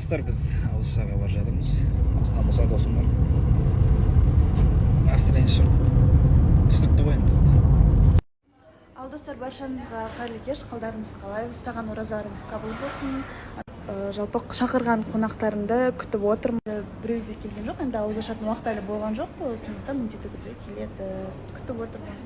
Достар, біз ауызашарға бара жатырмыз. Астына Мұса досым бар. Настроение жоқ, түсінікті ғой енді. Ал, достар, баршаңызға қайырлы кеш! Қалдарыңыз қалай? Ұстаған оразаларыңыз қабыл болсын! Жалпы шақырған қонақтарымды күтіп отырмын. Біреу де келген жоқ. Енді ауыз ашатын уақыт әлі болған жоқ қой, сондықтан міндетті түрде келеді, күтіп отырмын.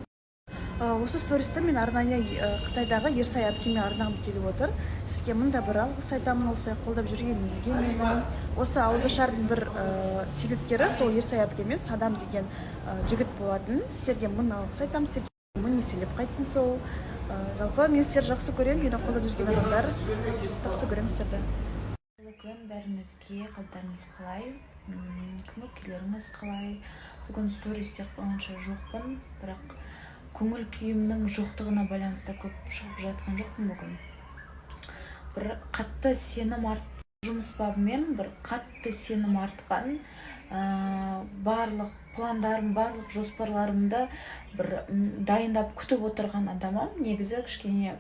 Осы стористі мен арнайы Қытайдағы Ерсай әпкеме арнағым келіп отыр. Сізге мың да бір алғыс айтамын осылай қолдап жүргеніңізге. Мені осы ауызашардың бір себепкері сол Ерсай әпке мен Садам деген жігіт болатын. Сіздерге мың алғыс айтамын, сіздерге мың еселеп қайтсын сол. Жалпы мен сіздерді жақсы көремін, мені қолдап жүрген адамдар, жақсы көремін сіздерді. Қайырлы күн бәріңізге! Қалдарыңыз қалай? Көңіл күйлеріңіз қалай? Бүгін стористе онша жоқпын, бірақ көңіл күйімнің жоқтығына байланысты көп шығып жатқан жоқпын. Бүгін бір қатты сенім арт, жұмыс бабымен бір қатты сенім артқан, барлық пландарым, барлық жоспарларымды бір дайындап күтіп отырған адамым негізі кішкене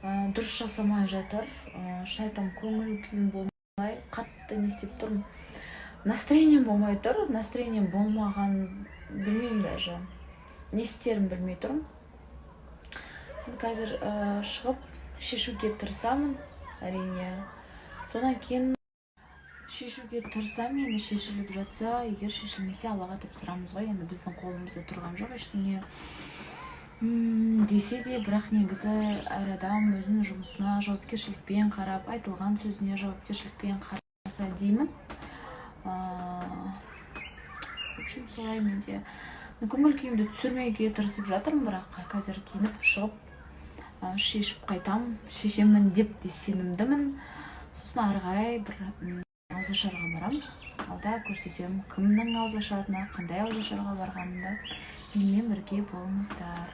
дұрыс жасамай жатыр. Шын айтамын, көңіл күйім болмай, қатты не істеп тұрмын, настроением болмай тұр. Настроением болмаған, білмеймін, даже не істерімді білмей тұрмын. Енді қазір шығып шешуге тырысамын, әрине. Содан кейін шешуге тырысамын енді, шешіліп жатса. Егер шешілмесе, Аллаға тапсырамыз ғой енді, біздің қолымызда тұрған жоқ ештеңе. Десе де, бірақ негізі әр адам өзінің жұмысына жауапкершілікпен қарап, айтылған сөзіне жауапкершілікпен қараса деймін. В общем, солай. Менде көңіл күйімді түсірмеуге тырысып жатырмын, бірақ қазір киініп шығып, шешіп қайтам, шешемін деп те сенімдімін. Сосын ары қарай бір ауызашарға барамын, алда көрсетемін кімнің ауызашарына, қандай ауызашарға барғанымды. Менімен бірге болыңыздар.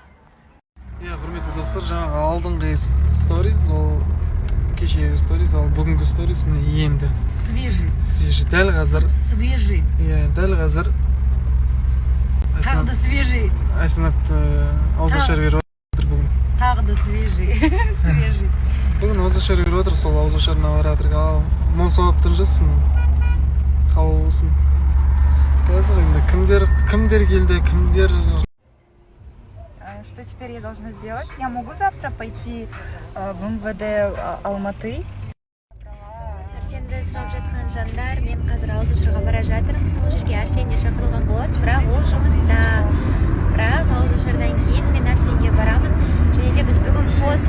Иә, құрметті достар, жаңағы алдыңғы сторис ол кешегі сторис, ал бүгінгі сторис міне енді. Свежий. Свежий, дәл қазір. Свежий. Иә, дәл қазір. Тағы да свежий. Айсанат ауызашар беріп отыр бүгін. Тағы да свежий, свежий. Бүгін ауызашар беріп отыр, сол ауызашарына бара жатырық. Ал мол сауаптан жазсын, қабыл болсын. Қазір енді кімдер кімдер келді, кімдер? Что теперь я должна сделать? Я могу завтра пойти в МВД Алматы? Арсенді сұрап жатқан жандар, мен қазір ауызашарға бара жатырмын. Бұл жерге Арсен де шақырылған болады, бірақ ол жұмыста. Бірақ ауызашардан кейін мен Арсенге барамын. Және де біз бүгін пост